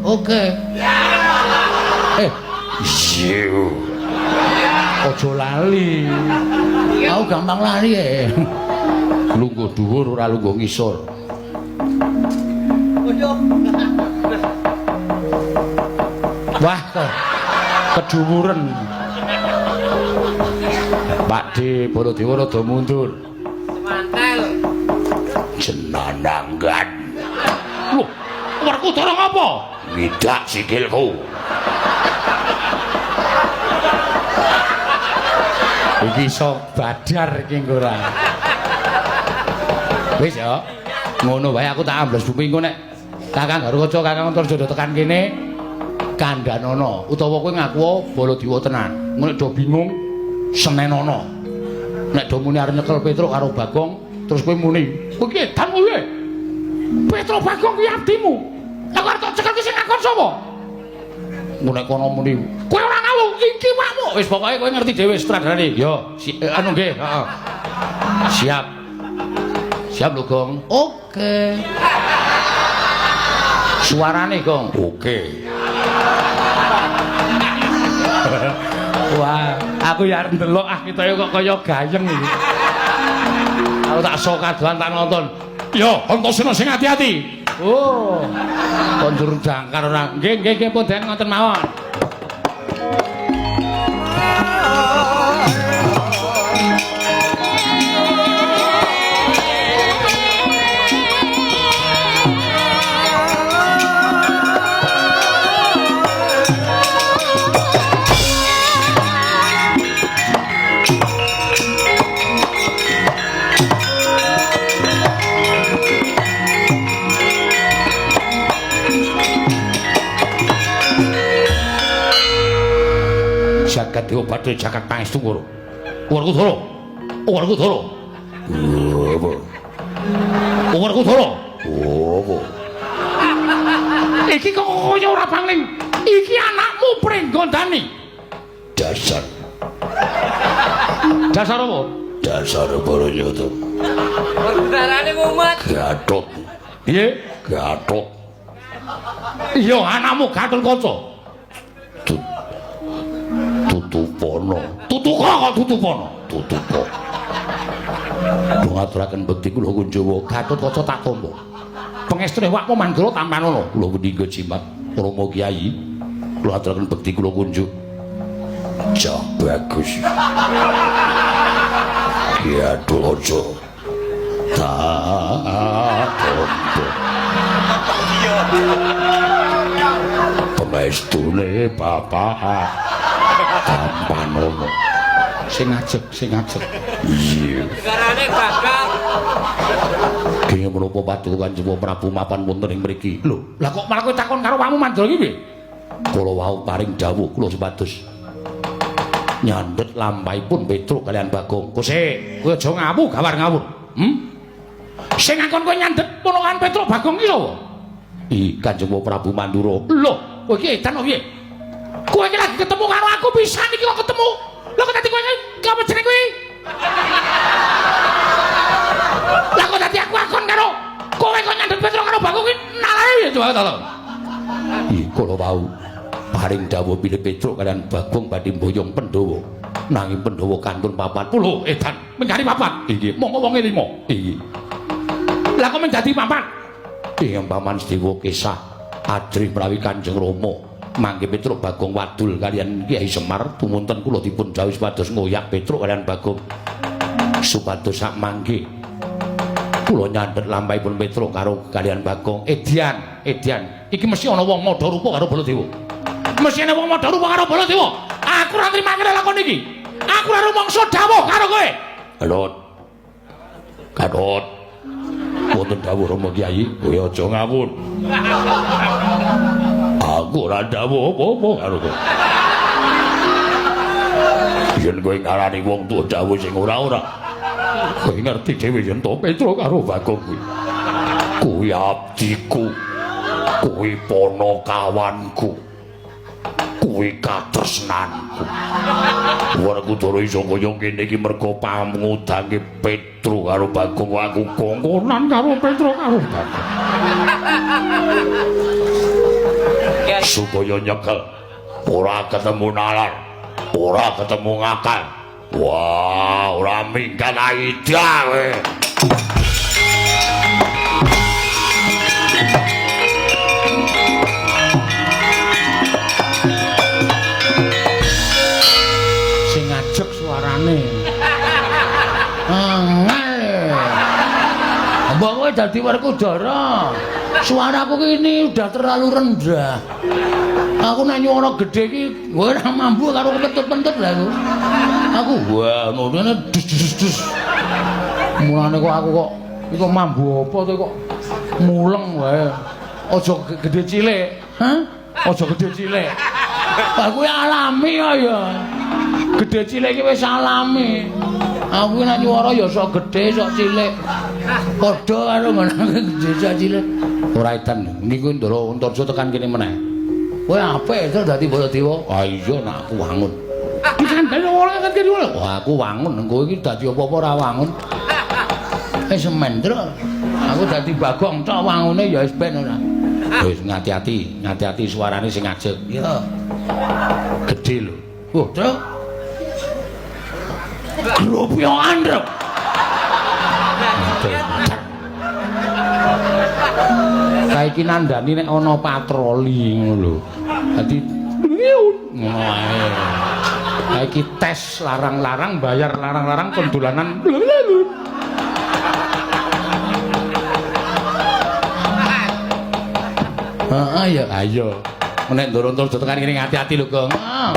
Oke. Eh, iya. Aja lali. Aku gampang lali e. Lungguh dhuwur ora lungguh ngisor. Wah, kedhuwuren. Pak D Baladewa rada mundur. Semantel. Jenananggan. Loh, Werkudara ngapa? Ngidak sikilku. Iki iso badar iki engko ora. Wis ya. Ngono wae aku tak ambles bumi engko nek Kakang Garukaca, Kakang Antarja tekan kene kandhanono utawa kowe ngaku Baladewa tenan. Engko nek do bingung senenono. Nek do muni arep nyekel Petruk karo Bagong, terus kowe muni, "Kowe iki edan kowe." Petruk Bagong kuwi abdimu. Aku arep tak cekel ki sing ngakon sapa? Engko nek kono muni, "Kowe ora ngawur, iki awakmu." Wis pokoke kowe ngerti dhewe sutradarane. Yo, anu nggih, heeh. Siap. Siap lho, Gong. Oke. Suarane, Gong. Oke. Wah, aku ya arep ndelok ah ketoke kok kaya gayeng iki. Aku tak sok kadoan tak nonton. Yo, Antasena sing ati-ati. Oh. Kondur jangkar ora. Nggih, nggih, nggih pun den ngoten mawon. Jagat Dewa Bathara jagat pangestu karo. Werkudara. Werkudara. Apa? Werkudara. Apa? Iki kok kaya ora pangling. Iki anakmu Pringgondani. Dasar. Dasar apa? Dasar Baranyata. Werkudarane mumet. Gatot. Piye? Gatot. Iya, anakmu Gatotkaca. Tutupono. Tutuka kok tutupono. Tutupa. Kula ngaturaken bekti kula Kunjawa, Gatotkaca tak tampa. Pengestune awakmu Mandura tampanono. Kula meningga jimat Rama Kyai. Kula aturaken bekti kula kunjuk. Jah bagus. Gatotkaca. Tak tampa. Pengestune bapak tampanono. Sing ajeg, sing ajeg. Iya. Negarane Bagong. Kenging menapa paduka Kanjeng Prabu mapan wonten ing mriki? Lho, lah kok malah kowe takon karo awakmu Mandura iki piye? Kula wau paring dawuh kula supados nyandhet lampahipun Petruk kalian Bagong. Kose, kowe aja ngawu gawar ngawur. Sing ngakon kowe nyandhet ponokan Petruk Bagong iki sapa? I Kanjeng Prabu Mandura. Lho, kowe iki edan kok piye? Kowe iki lagi ketemu karo aku pisan iki kok ketemu. Lho kok dadi kowe iki apa jenenge kuwi? Lah kok dadi aku akon karo kowe kok nyandhet Petruk karo Bagong kuwi nalare piye coba ta? I kula wau paring dawuh bilih Petruk kalian Bagong badhe mboyong Pandhawa. Nanging Pandhawa kantun papat. Lho, edan, mengkari papat. Inggih. Monggo wonge 5. Inggih. Lah kok menjadi papat? Ing paman Sedewa kisah ajrih menawi Kanjeng Rama mangke Petruk Bagong wadul kalian Kyai Semar tumunten kula dipun dawuhi supados ngoyak Petruk kalian Bagong supados sak mangke kula nyandhet lampahipun Petruk karo kalian Bagong. Edian, edian. Iki mesti ana wong madha rupa karo Baladewa. Mesti ana wong madha rupa karo Baladewa. Aku ora nrimake lakon iki. Aku ora rumangsa dawuh karo kowe. Gatot. Gatot. Wonten dawuh Rama Kyai, kowe aja ngawur. Aku ora dawuh apa-apa karo kowe. Yen kowe ngarani wong tuwa dawuh sing ora-ora, kowe ngerti dhewe yen to Petruk karo Bagong kuwi. Kuwi abdiku. Kuwi ponokawanku. Kuwi katresnanku. Werkudara iso kaya ngene iki mergo pamudange Petruk karo Bagong, aku kongkonan karo Petruk karo Bagong. Supaya nyekel ora ketemu nalar, ora ketemu ngakal. Wah, ora minggat aida kowe. Sing ngajek suarane. Angel. Mbok kowe dadi Werkudara. Suaraku ki ini udah terlalu rendah. Aku nek nyuara gedhe iki kowe ora mampu karo kepentut-pentut lah aku. Aku wah ngono dus dus dus. Mulane kok aku kok iku mambu apa to kok muleng wae. Aja gedhe cilik. Hah? Aja gedhe cilik. Lah kuwi alami ya. Gedhe cilik iki wis alami. Aku nek nyuara ya sok gedhe sok cilik. Padha karo ngono gedhe sok cilik. Ora edan niku Ndara Antarja tekan kene meneh. Kowe apik to dadi Baladewa. Ah iya nek aku wangun. Dikandani ora kan kene. Wah aku wangun, kowe iki dadi apa-apa ora wangun. Wis mendro. Aku dadi Bagong tok wangune ya wis ben ora. Wis ngati-ati, ngati-ati suarane sing ngajek. Ya. Gedhe lho. Oh, Truk. Gropyokan, Truk. Saiki nandani nek ana patroli ngono lho. Dadi ngono ae. Saiki tes larang-larang, bayar larang-larang kon dolanan. Heeh ya. Ayo. Nek Ndara Antarja tekan kene ngati-ati lho, Gong. Heeh.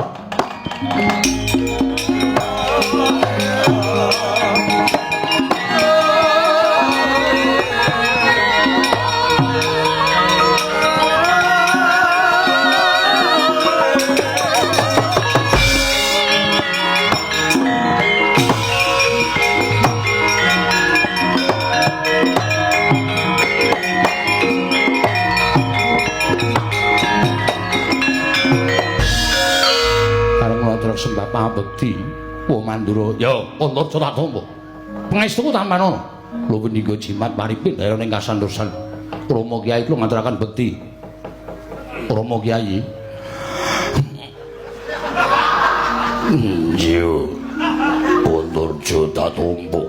Sembah pabekti wa Mandura ya Antarja tak tampa pangestuku tampanono lho punika jimat paripin daerah ing kasantosan Rama Kyai kula ngaturaken bekti Rama Kyai iya Antarja tak tampa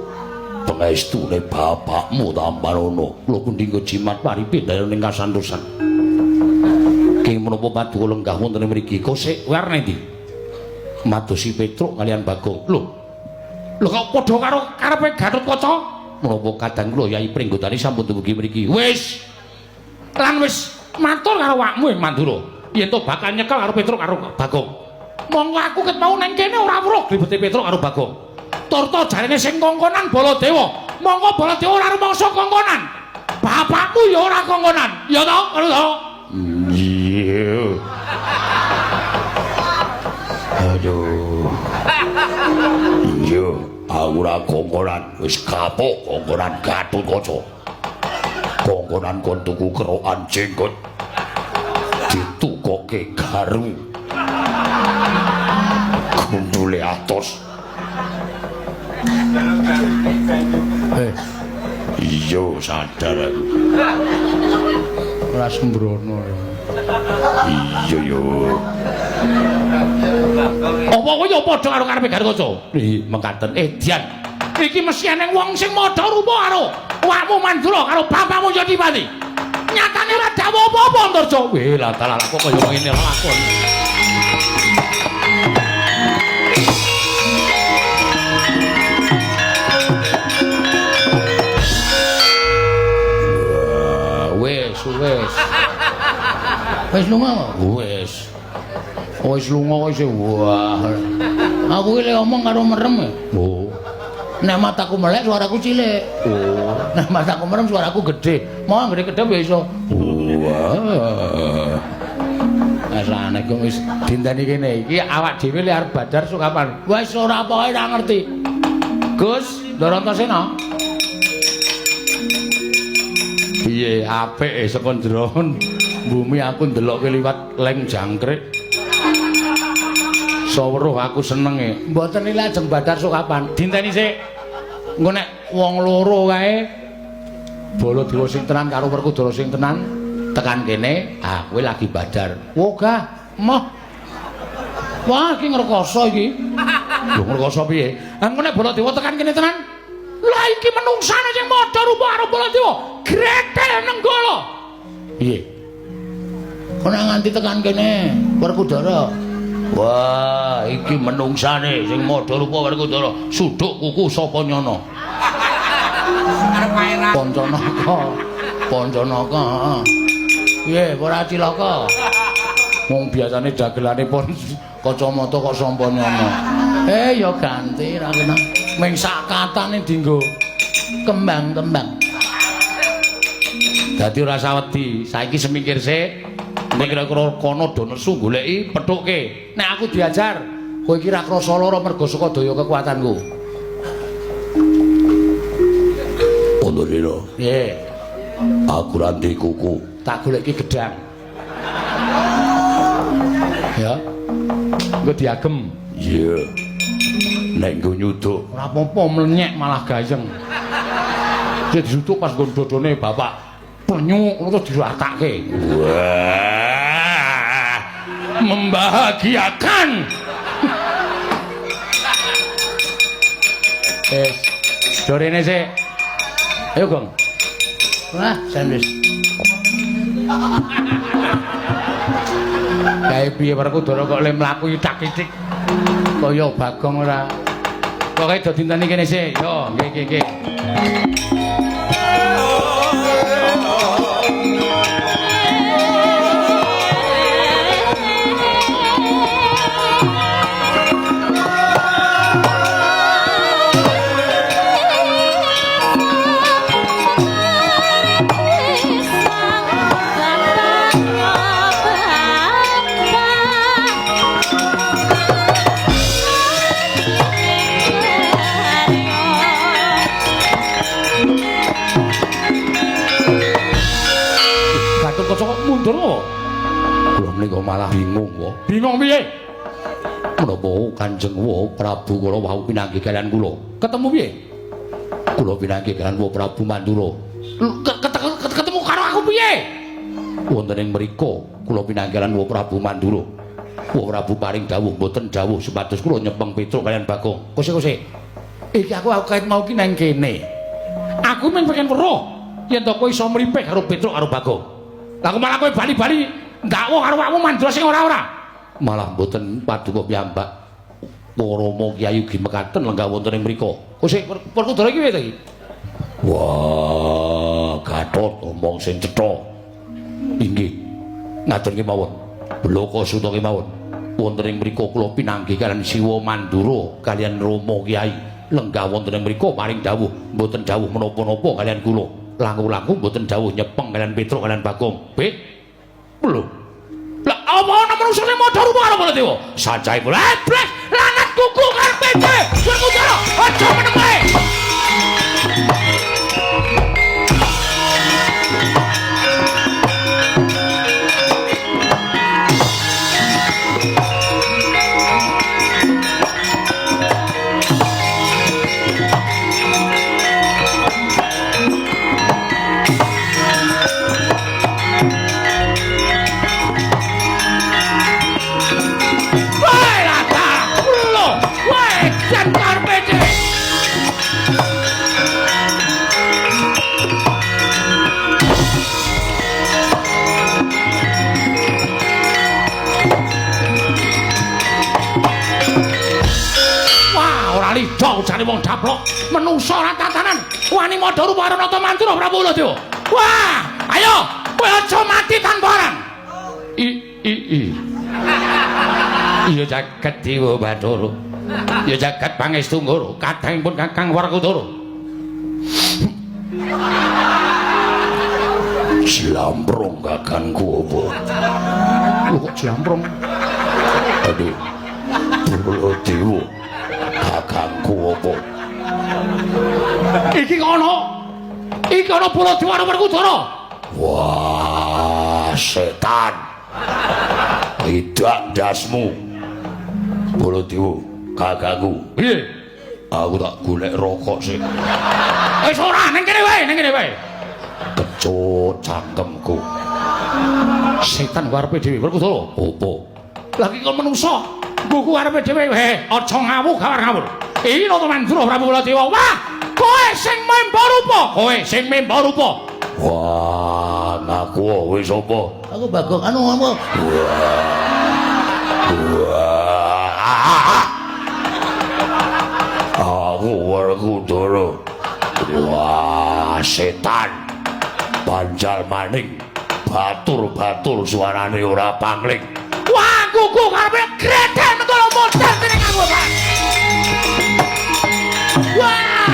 pangestune bapakmu tampanono lho punika jimat paripin daerah ing kasantosan king menapa paduka lenggah wonten mriki kosek warne ndi madosi Petruk kalian Bagong. Lho. Lho kok padha karo karepe Gatotkaca? Menapa kadang kula Yai Pringgotani sampun dumugi mriki. Wis. Lan wis matur karo awakmu ing Mandura. Yen to bakal nyekel karo Petruk karo Bagong. Monggo aku ket mau nang kene ora weruh glibete Petruk karo Bagong. Turta jarene sing kongkonan Baladewa. Monggo Baladewa ora rumangsa kongkonan. Bapakmu ya ora kongkonan. Ya to, ngono to? Iya. Aduh. Iya, aku ora kongkonan, wis kapok kongkonan Gatotkaca. Kongkonan kon tuku kerokan jenggot. Ditukoke garu. Gundule atos. Iya, sadar aku. Ora sembrono. Iya yo. Apa kowe ya padha karo karepe Gatotkaca? Ih, mekaten Edian. Iki mesti eneng wong sing madha rupa karo awakmu Mandura karo bapakmu Jatipati. Nyatane ora dawuh apa-apa Antarja. Weh, lah dalah kok kaya ngene lakon. Wis, wis. Wis lunga. Wis. Wis lunga wis wah. Aku iki omong karo merem. Oh. Nek mataku melek suaraku cilik. Oh. Nek mataku merem suaraku gedhe. Mau anggere gedhe ya iso. Wah. Wis aneh kok wis dinteni kene. Iki awak dhewe le arep badar sukapan. Wis ora apa-apa ora ngerti. Gus, Ndara Antasena. Piye apik saka jero bumi aku ndelokke liwat leng jangkrik. Saweruh aku senenge. Mboten iki lajeng badar sukapan. Dinteni sik. Engko nek wong loro kae Baladewa sing tenan karo Werkudara sing tenan Tekan kene, ah kowe lagi badar. Wogah, moh. Wah, iki ngrekoso iki. Lho ngrekoso piye? Ah engko nek Baladewa tekan kene tenan. Lah iki menungsane sing madha rupa karo Baladewa. Gretel Nenggala. Piye? Kok nek nganti tekan kene, Werkudara. Wah, iki menungsane sing madha rupa Werkudara. Suduk kuku sapa nyana? Arep paeran. Pancanaka. Pancanaka, heeh. Piye, ora cilaka? Wong biasane dagelane pon kacamata kok sampa nyono. Ya ganti ra kena. Ming sak katane dienggo kembang-kembang. Dadi ora usah wedi, saiki semingkir sik. Nek kira-kira kono do nesu goleki pethukke. Nek aku diajar, kowe iki ra krasa lara mergo saka daya kekuatanku. Antasena. Piye? Aku ra ndek kuku. Tak goleki gedang. Ya. Engko diagem. Iya. Nek nggo nyuduk ora apa-apa mlenyek malah gayeng. Dia disuduk pas nggon dodone bapak. Penyuk terus diratake. Wah. Membahagiakan. Wis. Dorene sik. Ayo, Gong. Wah, jan wis. Kae piye Werkudara kok le mlaku itak-itik kaya Bagong ora. Pokoke do dinteni kene sik. Yo, nggih nggih nggih. Mundur apa? Kula menika malah bingung kok. Bingung piye? Menapa Kanjeng Prabu kula wau pinanggih kalian kula? Ketemu piye? Kula pinanggih kalian Prabu Mandura. Ketemu karo aku piye? Wonten ing mriku kula pinanggih kalian Prabu Mandura. Prabu paring dawuh mboten dawuh supados kula nyepeng Petruk kalian Bagong. Kose-kose. Iki aku kait mau ki nang kene. Aku mung pengen weruh yen to kowe iso mripih karo Petruk karo Bagong. Lah kok malah kowe bali-bali ndakwa karo awakmu Mandura sing ora-ora. Malah mboten paduka piyambak. Rama Kyai ugi mekaten lenggah wonten ing mriku. Kose Werkudara iki piye to iki? Wah, Gatot omong sing cetha. Inggih. Ngaten kemawon. Bloko suta kemawon. Wonten ing mriku kula pinanggih kalian Siwa Mandura kalian Rama Kyai. Lenggah wonten ing mriku paring dawuh mboten dawuh menapa-napa kalian kula. Langkung-langkung mboten dawuh nyepeng kalian Petruk kalian Bagong. Beh. Lho. Lah apa ana manungsa sing madha rupa karo Baladewa? Sancahe pula. Blas, lanat kuku karepe dhewe. Werkudara, aja meneng wae. Jane wong daplok menungsa ora tatanan wani madha rupa karo Nata Mandura Prabu Baladewa. Wah, ayo kowe aja mati tanpa aran. I i i. Iya jagat Dewa Bathara. Ya jagat pangestu ngoro kadangipun Kakang Werkudara. Jlamprong kakangku apa? Lho kok jlamprong? Aduh. Baladewa. Kakangku apa? Iki kono. Iki ana Baladewa karo Werkudara. Wah, setan. Tidak ndasmu. Baladewa, kakangku. Piye? Aku tak golek rokok sik. Wis ora, ning kene wae, ning kene wae. Kecut cangkemku. Setan karepe dhewe Werkudara. Apa? Lah iki kok menungsa. Ngguku karepe dhewe. He, aja ngawur gawar ngawur. Iki Nata Mandura Prabu Baladewa. Wah, kowe sing memba rupa. Kowe sing memba rupa. Wah, ngaku kowe sapa? Aku Bagong anu ngomong. Wah. Aku Werkudara. Wah, setan. Banjal maning. Batur-batur suarane ora pangling. Wah, kuku karepe gredel mentolo modar dening aku, Pak. Wah!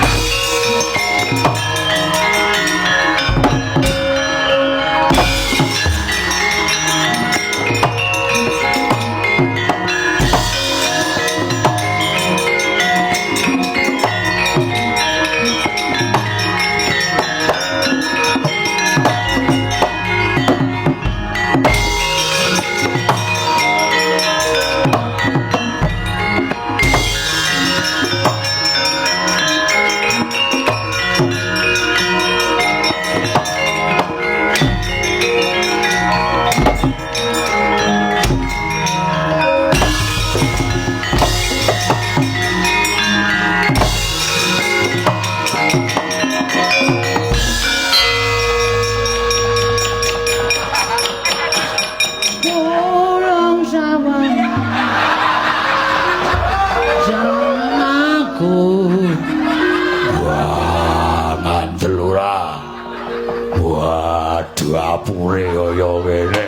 Wah, ngandel ora. Waduh, apure kaya ngene.